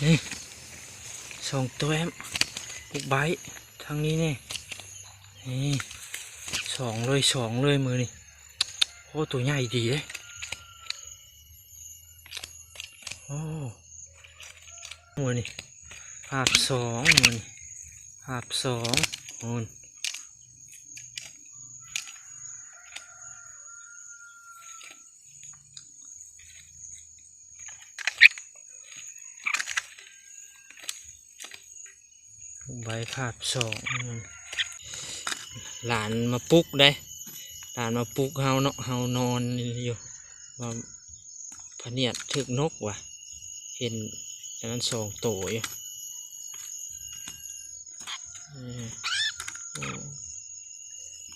ນີ້ ສອງແຕ້ມ ລູກໄບທາງນີ້ແນ່ ນີ້ ສອງເລີຍ ສອງເລີຍມື້ນີ້. ໂອ້ ໂຕໃຫຍ່ດີເດ້ ໂອ້ ມື້ນີ້ ພາບສອງ ມື້ນີ້ ພາບສອງ ໂອ້ ໃບພາບສອງ ຫຼານມາປຸກເດ້ ຫຼານມາປຸກເຮົາເນາະ ເຮົານອນຢູ່ ວ່າພະນຽດຖືກນົກວ່າ ເຫັນອັນນັ້ນສອງໂຕຢູ່ ເອີ ໂອ້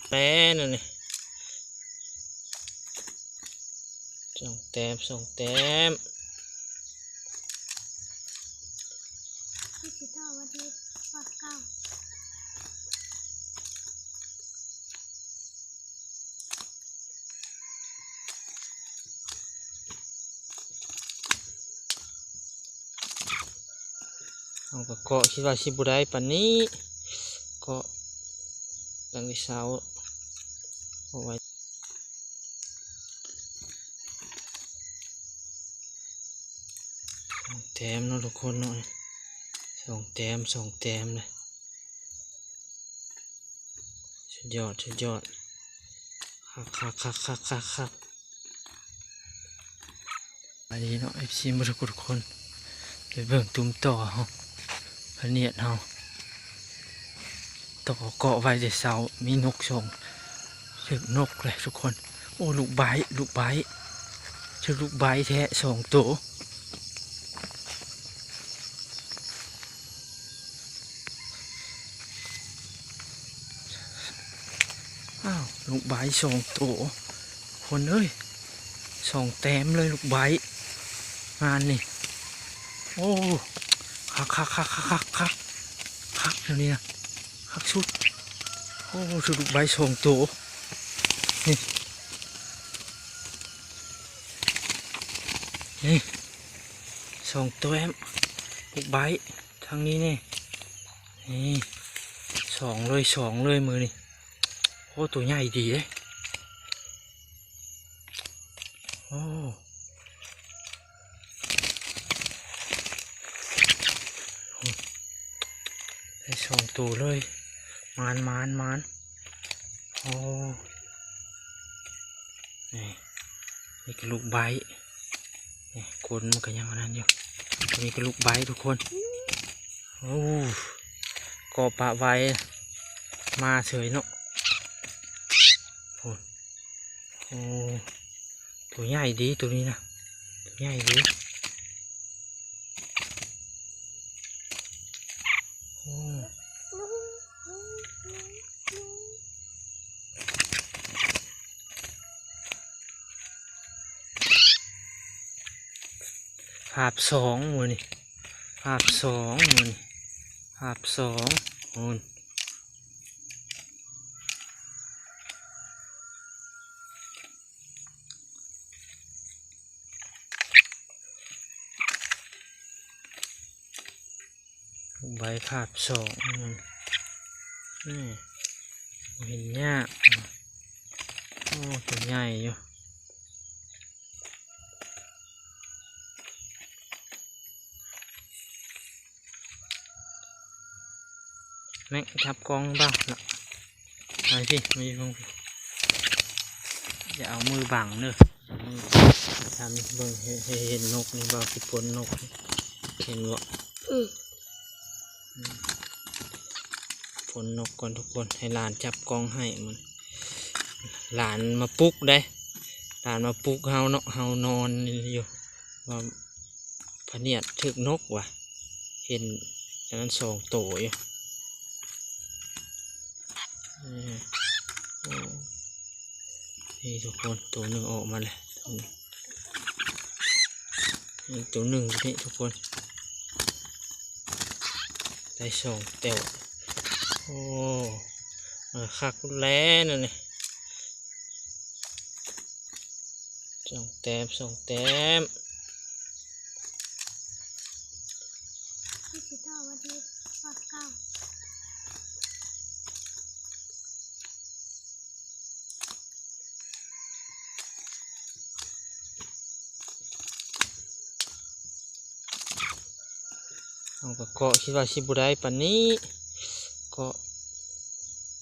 ແປນອັນນີ້ ສອງແຕ້ມ ສອງແຕ້ມ ເຮົາກໍເກາະ ຄິດວ່າຊິບໍ່ໄດ້ປານນີ້ ເກາະຕັ້ງແຕ່ເຊົ້າ ເອົາໄວ້ ສອງແຕ້ມເນາະທຸກຄົນເນາະ ສອງແຕ້ມ ສອງແຕ້ມເລີຍ. ສຸດຍອດ ສຸດຍອດ ຄັກໆໆໆໆ ອັນນີ້ເນາະ ເອັຟຊີ ໝົດທຸກຄົນ ໄປເບິ່ງຕຸ່ມຕໍ່ເຮົາ ພະນຽດເຮົາ ຕໍ່ເກາະໄວ້ແຕ່ເຊົ້າ ມີນົກສອງ ຖືກນົກເລີຍທຸກຄົນ ໂອ້ ລູກໄບ ລູກໄບ ຖືກລູກໄບແທ້ສອງໂຕ. ອ້າວ ລູກໄບສອງໂຕ ຄົນເອີຍ ສອງແຕ້ມເລີຍລູກໄບ ງານນີ້ ໂອ້ ຄັກໆໆໆໆ ຄັກ ຄັກແນວນີ້ນະ ຄັກສຸດ ໂອ້ ຖືກລູກໄບສອງໂຕ ນີ້ ນີ້ ສອງແຕ້ມ ລູກໄບທາງນີ້ແນ່ ນີ້ ສອງເລີຍ ສອງເລີຍມື້ນີ້ ໂອ້ ໂຕໃຫຍ່ດີເດ້ ໂອ້ ໄດ້ສອງໂຕເລີຍ ມານໆໆ ໂອ້ ນີ້ ນີ້ກະລູກໄບ ນີ້ ຄົນມັນກະຍັງອັນນັ້ນຢູ່ ນີ້ກະລູກໄບທຸກຄົນ ໂອ້ ເກາະປະໄວ້ ມາເສີຍເນາະ ໂອ້ ໂອ້ ໂຕໃຫຍ່ດີໂຕນີ້ນະ ໂຕໃຫຍ່ດີ. ພາບສອງມື້ນີ້ ພາບສອງມື້ນີ້ ພາບສອງ ໂອ້ ໃບພາບສອງ ອືມ ນີ້ ເຫັນຍາກ ໂອ້ ຕົວໃຫຍ່ຢູ່. ແມັກຈັບກ້ອງເບົາເນາະ ມາພີ້ ມາຢູ່ເທິງພີ້ ຢ່າເອົາມືບັງເດີ ເອົາມືທຳເບິ່ງ ໃຫ້ ໃຫ້ເຫັນນົກນີ້ ເບົາຊິປົນນົກ ເຫັນບໍ່? ອືມ ອືມ ປົນນົກກ່ອນທຸກຄົນ ໃຫ້ຫຼານຈັບກ້ອງໃຫ້ ມັນ ຫຼານມາປຸກເດ້ ຫຼານມາປຸກເຮົາເນາະ ເຮົານອນຢູ່ ວ່າ ພະນຽດຖືກນົກວ່າ ເຫັນອັນນັ້ນສອງໂຕຢູ່ ເອີ ໂອ້ ນີ້ທຸກຄົນ ໂຕໜຶ່ງອອກມາແລ້ວ ໂຕນີ້ ອີກໂຕໜຶ່ງຢູ່ນີ້ທຸກຄົນ ໄດ້ສອງແຕ້ວ ໂອ້ ເອີ ຄັກແລ້ວນີ້ ສອງແຕ້ມ ສອງແຕ້ມ. ເຮົາກໍເກາະ ຄິດວ່າຊິບໍ່ໄດ້ປານນີ້ ເກາະ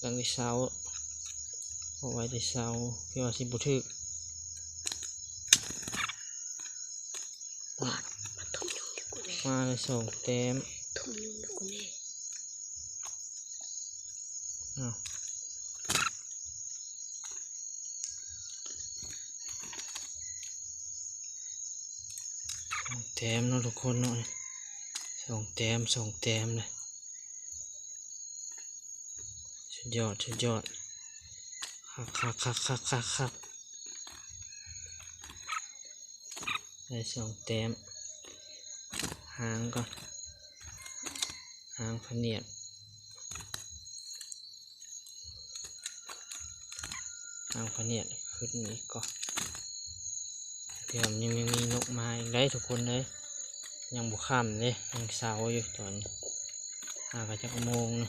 ຕັ້ງແຕ່ເຊົ້າ ເກາະໄວ້ແຕ່ເຊົ້າ ຄິດວ່າຊິບໍ່ຖືກ. ມາແລ້ວສອງແຕ້ມ ທຸ່ມຍຸງໃຫ້ກູແດ່ ທຸ່ມຍຸງໃຫ້ກູແດ່ ອ້າວ ສອງແຕ້ມເນາະທຸກຄົນເນາະ ສອງແຕ້ມ ສອງແຕ້ມເລີຍ. ສຸດຍອດ ສຸດຍອດ ຄັກໆໆໆໆ ໄດ້ສອງແຕ້ມ ຫາງກ່ອນ ຫາງພະນຽດ ຫາງພະນຽດຂຶ້ນອີກກ່ອນ ແຖມຍັງ ຍັງມີນົກມາອີກໄດ໋ທຸກຄົນເອີຍ ຍັງບໍ່ຄ່ຳເດ້ ຍັງເຊົ້າຢູ່ຕອນນີ້ ຫາກະຈັກໂມງໜຶ່ງ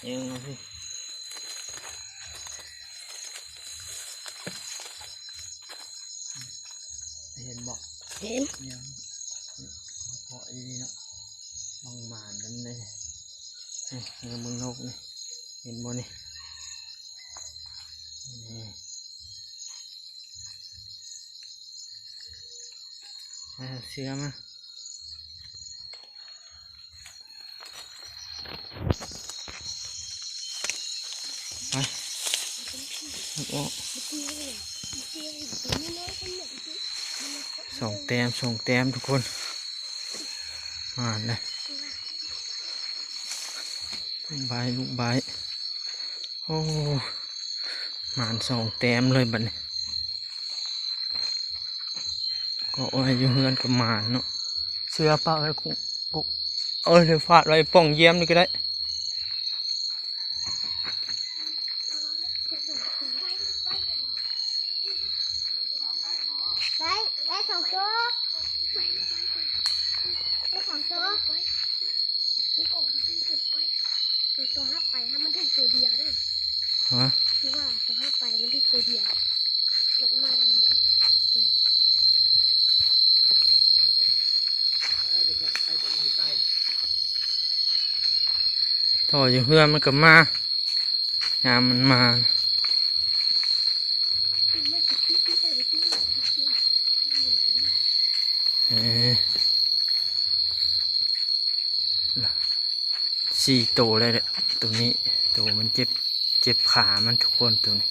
ເອີ ມາພີ້ ເຫັນບໍ່? ເຫັນ ເກາະອີ່ນີ້ເນາະ ມານກັນເດ້ ນີ້ ເບິ່ງນົກນີ້ ເຫັນບໍ່ນີ້? ນີ້ ມາເຊືອມາ ໄປ ໂອ້ ສອງແຕ້ມ ສອງແຕ້ມທຸກຄົນ ມາແລ້ວ ລູກໄບ ລູກໄບ ໂອ້ ມານສອງແຕ້ມເລີຍບັດນີ້ ເກາະໄວ້ຢູ່ເຮືອນກໍມານເນາະ ເຊືອປະໄວ້ ເອີ ເດີ ຟາດໄວ້ປ່ອງຢ້ຽມນີ້ກໍໄດ້ ໄດ້ ໄດ້ສອງໂຕ ໄດ້ສອງໂຕ ໂຕ ໂຕຫາໄປ ໃຫ້ມັນຖືກໂຕດຽວເດີ ຮະ ຄືວ່າໂຕຫາໄປມັນຖືກໂຕດຽວ ມັນມາ ຕໍ່ຢູ່ເຮືອນມັນກໍມາ ຍາມມັນມາ ເອີ ສີ່ໂຕແລ້ວເດ້ ໂຕນີ້ ໂຕມັນເຈັບ ເຈັບຂາມັນທຸກຄົນ ໂຕນີ້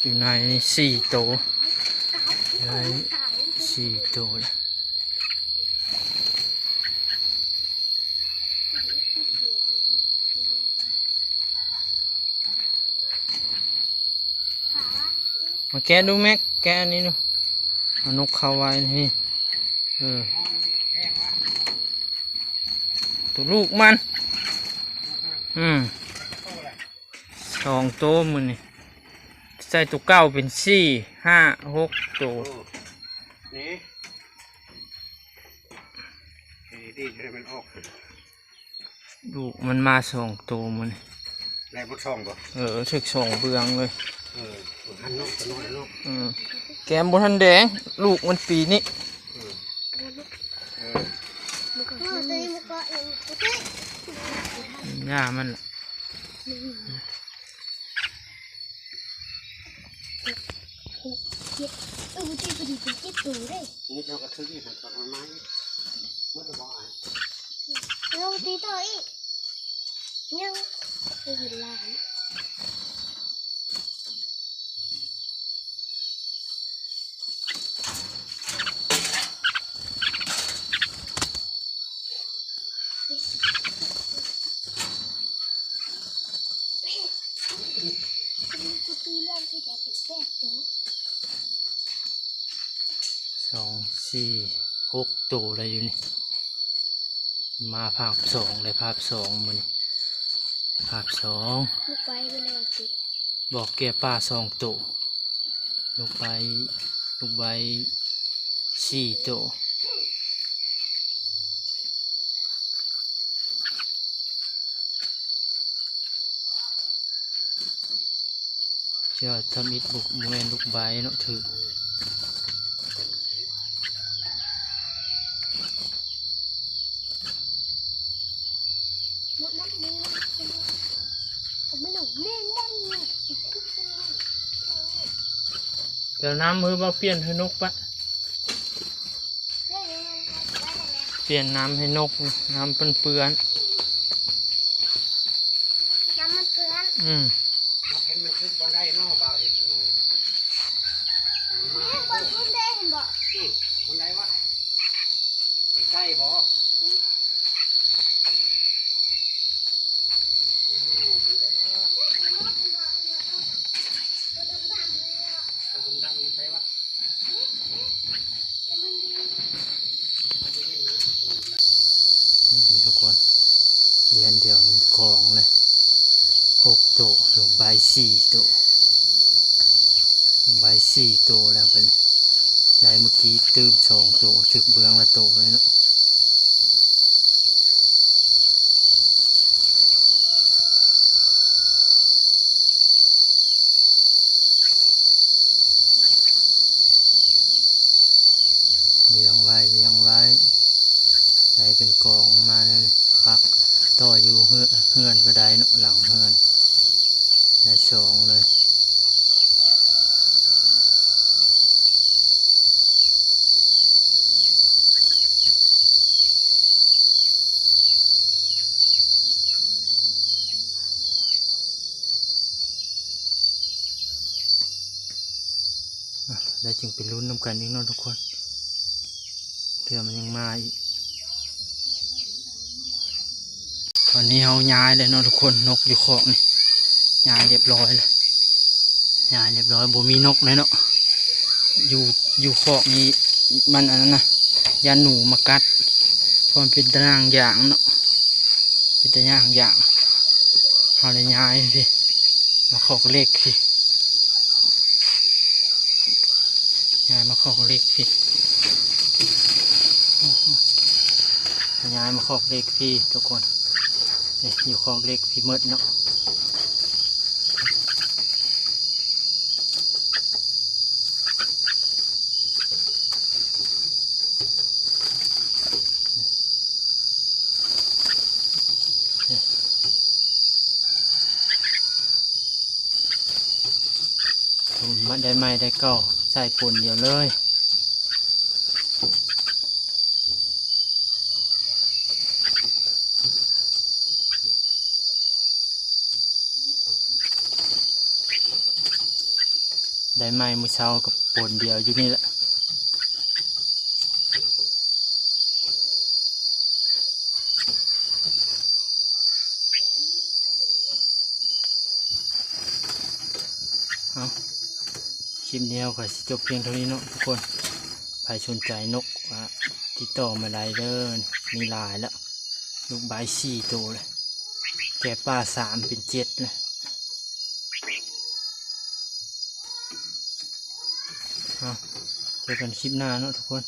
ຢູ່ໃນນີ້ສີ່ໂຕ ໃນສີ່ໂຕ ມາແກະດູແມັກ ແກະອັນນີ້ດູ ເອົານົກເຂົ້າໄວ້ນີ້ ເອີ ໂຕລູກມັນ ອືມ ສອງໂຕມື້ນີ້ ໃສ່ໂຕເກົ່າເປັນສີ່ ຫ້າ ຫົກໂຕ ນີ້ ນີ້ ດີໃຫ້ມັນອອກ ລູກມັນມາສອງໂຕມື້ນີ້ ໄດ້ໝົດສອງບໍ່? ເອີ ຖືກສອງເບື້ອງເລີຍ ເອີ ບໍ່ທັນເນາະ ຕົວນ້ອຍເນາະ ເອີ ແກ້ມບໍ່ທັນແດງ ລູກມັນປີນີ້ ເອີ ເອີ ໂອ້ ຕົວນີ້ມັນກໍເອງ ຫຍ້າມັນ ຫົກ ເຈັດ ເອີ ບໍ່ຕິ ພໍດີເປັນເຈັດໂຕເດ້ ນີ້ເຮົາກໍຖືກອີກ ມັນກໍມາອີກ ໝົດແລ້ວບໍ່? ເອົາຕີຕໍ່ອີກ ຍັງ ເຫັນຫຼາຍ ສອງ ສີ່ ຫົກໂຕໄດ້ຢູ່ນີ້ ມາພາບສອງ ໄດ້ພາບສອງມື້ນີ້ ພາບສອງ ລູກໄບໄປແລ້ວຕິ ບໍ່ ແກະປາສອງໂຕ ລູກໄບ ລູກໄບສີ່ໂຕ ເທື່ອທຳອິດ ບໍ່ແມ່ນລູກບາຍເນາະ ຖືກ. ແລ້ວນ້ຳ ເອີ ບໍ່ປ່ຽນໃຫ້ນົກປະ ປ່ຽນນ້ຳໃຫ້ນົກ ນ້ຳມັນເປື້ອນ ນ້ຳມັນເປື້ອນ ອືມ ມັນຄືບໍ່ໄດ້ເນາະ ບ່າວເຮັດເນາະ ນີ້ບ່ອນພຸ້ນເດ້ ເຫັນບໍ່ ອືມ ບ່ອນໃດວະ ໃກ້ໆບໍ່ ອືມ ໂອ້ ບໍ່ໄດ້ວະ ຕົວດຳໆ ຢູ່ໃສວະ? ນີ້ທຸກຄົນ ລຽນດຽວເປັນກອງເລີຍ ຫົກໂຕ ລູກບາຍສີ່ໂຕ ລູກບາຍສີ່ໂຕແລ້ວ ໄປໄດ້ມື້ກີ້ຕື່ມສອງໂຕ ຖືກເບື້ອງລະໂຕເລີຍເນາະ. ລຽງໄວ້ ລຽງໄວ້ ໄດ້ເປັນກອງມາແນວນີ້ ຄັກ ຕໍ່ຢູ່ເຮືອນ ເຮືອນກໍໄດ້ເນາະ ຫຼັງເຮືອນ ໄດ້ສອງເລີຍ. ອ່ະ ແລ້ວຈຶ່ງໄປລຸ້ນນຳກັນອີກເນາະທຸກຄົນ ເທື່ອມັນຍັງມາອີກ. ຕອນນີ້ເຮົາຍ້າຍແລ້ວເນາະທຸກຄົນ ນົກຢູ່ຄອກນີ້ ຍ້າຍລຽບຮ້ອຍແລ້ວ ຍ້າຍລຽບຮ້ອຍ ບໍ່ມີນົກແລ້ວເນາະ ຢູ່ ຢູ່ຄອກນີ້ ມັນອັນນັ້ນນະ ຢ້ານໜູມາກັດ ເພາະມັນເປັນຕາໜ່າງຢາງເນາະ ເປັນຕາໜ່າງຢາງ ເຮົາເລີຍຍ້າຍພີ້ ມາຄອກເຫຼັກພີ້ ຍ້າຍມາຄອກເຫຼັກພີ້ ຍ້າຍມາຄອກເຫຼັກພີ້ທຸກຄົນ ນີ້ຢູ່ຄອກເຫຼັກພີ້ໝົດເນາະ. ມາໄດ້ໃໝ່ໄດ້ເກົ່າ ໃສ່ປົນດຽວເລີຍ ໄດ້ໃໝ່ມື້ເຊົ້າກໍປົນດຽວຢູ່ນີ້ແຫຼະ. ເອົາ ຄລິບນີ້ເຮົາກໍຊິຈົບພຽງເທົ່ານີ້ເນາະທຸກຄົນ ໃຜສົນໃຈນົກກໍຕິດຕໍ່ມາໄດ້ເດີ ມີຫຼາຍແລ້ວ ລູກບາຍສີ່ໂຕເລີຍ ແກ່ປ່າສາມເປັນເຈັດເລີຍ. ເອົາ ເຈີກັນຄລິບໜ້າເນາະທຸກຄົນ.